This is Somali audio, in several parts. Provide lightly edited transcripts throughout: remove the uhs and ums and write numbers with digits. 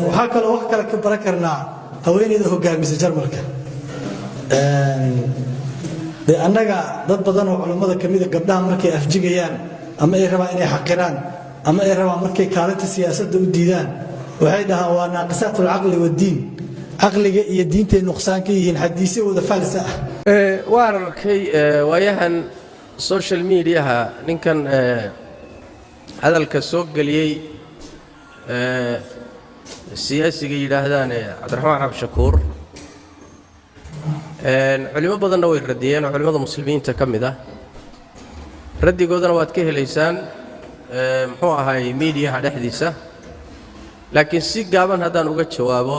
Waxaa kaloo wax kale ka baran karnaa haweeneyda hogaamisa Jarmalka. Dee annaga dad badan oo culammada ka mida gabdhaha markay afjigayaan ama ay rabaan inay xaqiraan ama ay rabaan markay kaalinta siyaasadda u diidaan, waxay dhahaan waa ناقصات العقل والدين, caqliga iyo diintay nuqsaan ka yihiin, xadiisyo wada faalsa ah. Waan arkay waayahan social mediaha ninkan hadalka soo geliyey, siyaasiga yidhaahdaan Cabdiraxmaan Cabdishakuur. Culimo badanna way radiyeen oo culimmada Muslimiinta ka mid ah. Raddigoodana waad ka helaysaan, muxuu ahay, mediaha dhexdiisa. Laakiin si gaaban haddaan uga jawaabo,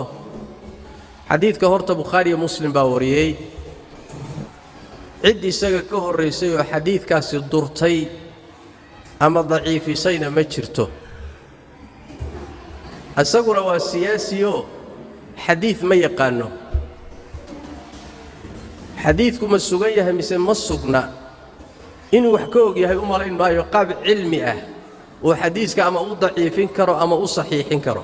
xadiidka horta Bukhaari iyo Muslim baa wariyey. Cid isaga ka horraysay oo xadiidkaasi durtay ama daciifisayna ma jirto. Isaguna waa siyaasiyo, xadiid ma yaqaanno. Xadiidku ma sugan yahay mise ma sugna, inuu wax ka og yahay u malayn maayo qaab cilmi ah oo xadiiska ama u daciifin karo ama u saxiixin karo.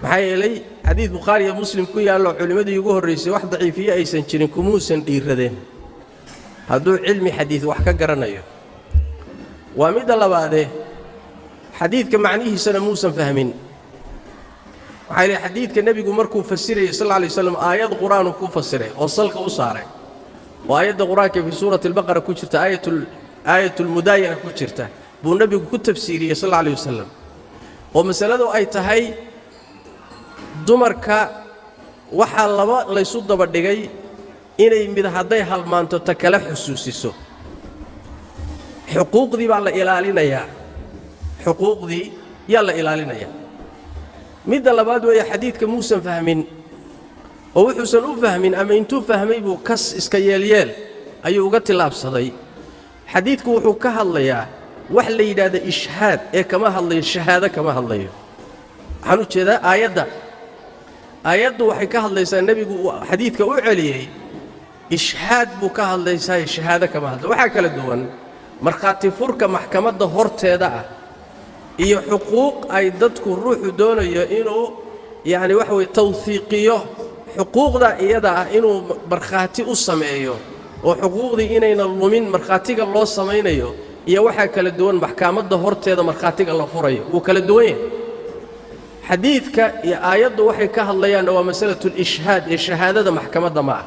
Maxaa yeelay, xadiid Bukhaari iyo Muslim ku yaallo, culimmadii ugu horraysay wax daciifiye aysan jirin, kumuusan dhiirradeen hadduu cilmi xadiid wax ka garanayo. Waa midda labaadee, xadiidka macnihiisana muusan fahmin. Maxaa yeelay, xadiidka Nebigu markuu fasirayay sal alla alay waslam, aayad Qur-aanuu ku fasiray oo salka u saaray, oo aayadda Qur-aanka fii suurati Albaqara ku jirta, aayatulmudaayana ku jirta, buu Nebigu ku tafsiiriyey sal alla alay wasalam, oo masaladu ay tahay dumarka waxaa laba laysu daba dhigay inay mid hadday halmaanto ta kala xusuusiso. Xuquuqdii baa la ilaalinayaa, xuquuqdii yaa la ilaalinayaa. Midda labaad weeye, xadiidka muusan fahmin, oo wuxuusan u fahmin ama intuu fahmay buu kas iska yeelyeel ayuu uga tillaabsaday. Xadiidku wuxuu ka hadlayaa wax la yidhaahda ishhaad ee kama hadlayo shahaado, kama hadlayo. Waxaan u jeedaa aayadda. Aayaddu waxay ka hadlaysaa, Nebigu uu xadiidka u celiyey, ishhaad buu ka hadlaysaa, shahaado kama hadlay. Waxaa kala duwan markhaati furka maxkamadda horteeda ah iyo xuquuq ay dadku ruuxu doonayo inuu, yacni waxa weye, tawhiiqiyo xuquuqda iyada ah, inuu markhaati u sameeyo oo xuquuqdii inayna lumin markhaatiga loo samaynayo, iyo waxaa kala duwan maxkamadda horteeda markhaatiga la furayo. Wuu kala duwan yahay. Xadiidka iyo aayaddu waxay ka hadlayaanna waa masalatu lishhaad ee shahaadada maxkamadda ma ah.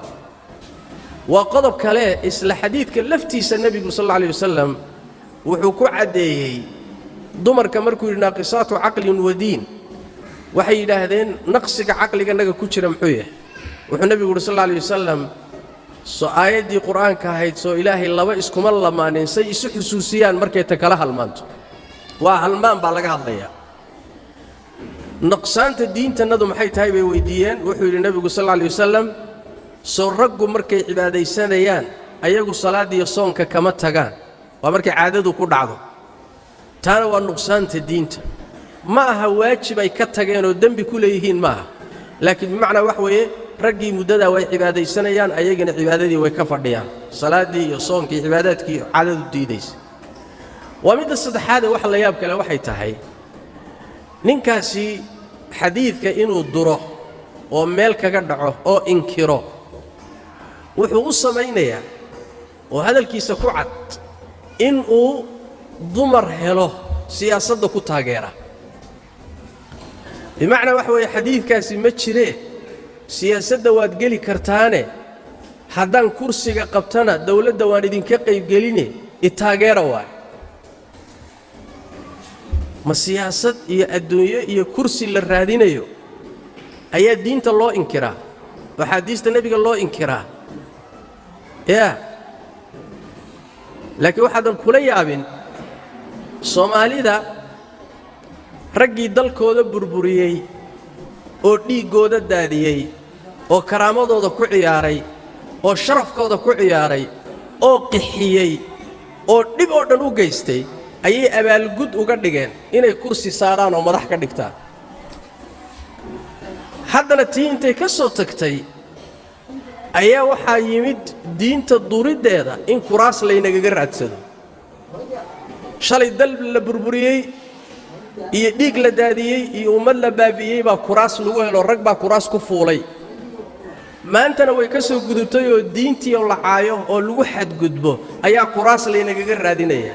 Waa qodob kale. Isla xadiidka laftiisa Nebigu sal alla alay wasalam wuxuu ku caddeeyey dumarka markuu yidhi ناقصات عقل ودين. Waxay yidhaahdeen, naqsiga caqliganaga ku jira muxuu yahay? Wuxuu Nebigu yidhi sal alla alay wasalam, soo aayaddii Qur-aanka ahayd, soo Ilaahay laba iskuma lamaanin say isu xusuusiyaan markay ta kala halmaanto? Waa halmaan baa laga hadlayaa. Nuqsaanta diintannadu maxay tahay bay weyddiiyeen. Wuxuu yidhi Nebigu sal alla alay wasalam, soo raggu markay cibaadaysanayaan ayagu salaaddiiyo soonka kama tagaan? Waa markay caadadu ku dhacdo. Taana waa nuqsaanta diinta. Ma aha waajib ay ka tageen oo dembi ku leeyihiin ma aha, laakiin bimacnaa wax weeye, raggii muddadaa way cibaadaysanayaan, ayagana cibaadadii way ka fadhiyaan, salaaddii iyo soonkii, cibaadaadkii caadadu diidaysa. Waa midda saddexaadee, wax la yaab kale waxay tahay, ninkaasi xadiidka inuu duro oo meel kaga dhaco oo inkiro wuxuu u samaynayaa, oo hadalkiisa ku cad, inuu dumar helo siyaasadda ku taageera. Bimacnaa waxa weeye, xadiidkaasi ma jiree, siyaasadda waad geli kartaane, haddaan kursiga qabtana dawladda waan idinka qaybgeline, i taageera waay. Ma siyaasad iyo adduunyo iyo kursi la raadinayo ayaa diinta loo inkiraa oo axaadiista Nebiga loo inkiraa? Yaa, laakiin waxaadan kula yaabin Soomaalida raggii dalkooda burburiyey oo dhiiggooda daadiyey oo karaamadooda ku ciyaaray oo sharafkooda ku ciyaaray oo qixiyey oo dhib oo dhan u geystay ayay abaalgud uga dhigeen inay kursi saaraan oo madax ka dhigtaan. Haddana tii intay ka soo tagtay ayaa waxaa yimid diinta duriddeeda in kuraas laynagaga raadsado. Shalay dal la burburiyey Iyo dhiig la daadiyey iyo ummad la baabi'iyey baa kuraas lagu helo, rag baa kuraas ku fuulay. Maantana way ka soo gudubtay oo diintii oo la caayo oo lagu xadgudbo ayaa kuraas laynagaga raadinaya.